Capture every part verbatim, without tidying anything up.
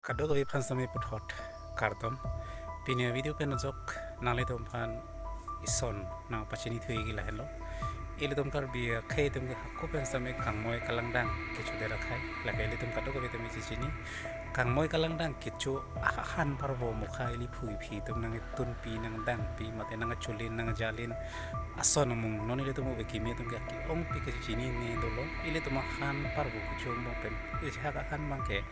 Kadokave aphan sitame puthot kardom. Pini avideo pen ajok nanglitum aphan ison nangpachini thuji lahenlo. Ilitum Karbi akhei atum ke hako pen sitame kangmoi kalangdang kechodet akhei. Lake ilitum kadokave tame chechini. Kangmoi kalangdang kecho ahan parbo mokha ili phu iphi atum nangtunpi nangdangpi mate nangcholin nangjalin ason amung non ilitum ove kimi atum ke ake-ongpik kechinine dolo. Ilitum ahan parbo kecho angbong pen ejahak ahan abang ke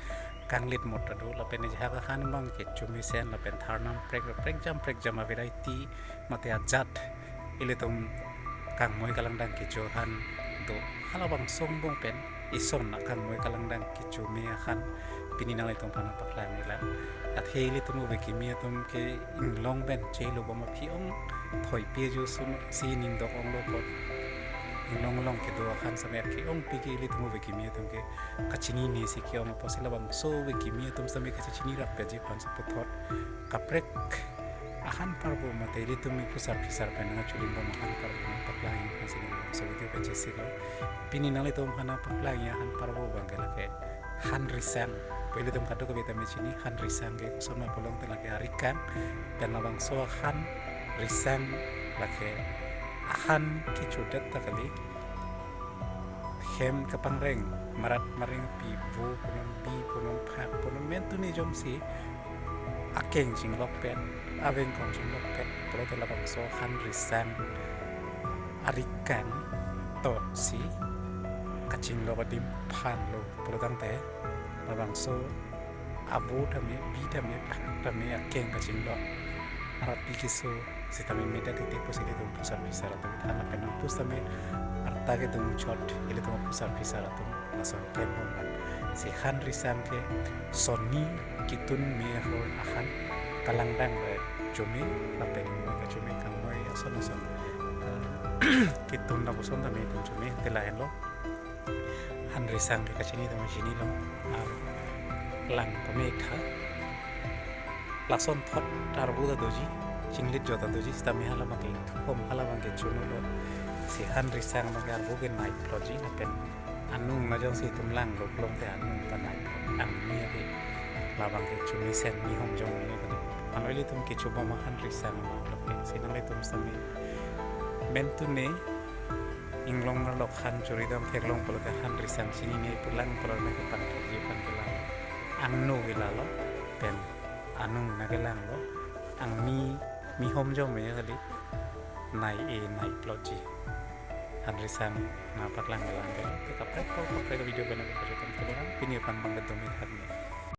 kanglit mot ta do, lapen ejahak ahan abang ke chomesen lapen tharnam prek prekjam prekjam a-variety mate ajat ilitum kangmoi kalangdang kecho ahan do. Halabangso angbong pen ison na kangmoi kalangdang kecho me ahan pini nanglitum aphan nangpaklangji lang. Athe ilitum ove kimi atum ke inglong pen chelo bom aphi ong thoipi ajo sun si ning dok onglo apot. Inglong along kedo ahan sitame ake-ongpik ke ilitum ove kimi atum ke kachinine si ke-ong apotsi labangso ove kimi atum sitame kachechini rap peji aphan si puthot kaprek ahan parbo mate ilitum aphusar phisar pen nangcholin bom ahan parbo nangpaklangji aphan si labangso video pen chesik lo. Pini nanglitum aphan nangpaklangji ahan parbo abang ke lake han risang. Pu ilitum kadokave tame chini, han risang ke koson ma pulote lake arikang. Pen labangso han risang lake ahan kechodet ta kali. Hem kapangreng, marat mareng pi, vo punon, bi punon, phak punon, mentune jongsi akeng chinglokpet, avengkong chinglokpet pulote labangso han risang arikang totsi kachinglok adim aphan lo pulotangte, labangso avo tame, bi tame, phak tame akeng kachinglok, arapi keso sitame medak titi pusi ilitum aphusar phisar atum than lapen nangpus tame arta kedo muchot ilitum aphusar phisar atum lason klembom lang. Si han risang ke sonni ketun me ahor ahan kalangdang le chome lapen moi kachome kangmoi ason ason, eh, ketun lapuson tame itum chome te lahenlo. Han risang ke kachini tame chinilo. Ar lang tame tha. Lason thot arvo ta doji, chinglit jot ta doji, sitame halabang ke thom halabang ke chunolo. Si han risang abang ke arvo ke nai plotji lapen anung na jongsi itum langlo pulotangte anung ta nai plot. Angni ave labang ke chomesen mi hom jong ni. Ano ilitum kecho bom ahan risang abang plot ke. Si nanglitum sitame mentune inglong arlok han chori dam theklong pulote han risang chinine pu lang pulote nangkepangthekji aphan ke lalo. Angno ke lalo, pen anung nangkelanglo, angni mi hom jom me kali, nai e nai plotji. Han risang nangpaklang lang ke, te kaprek ko kaprek video pen nangpachotam tulang, pini aphan abang kedo me thak ni.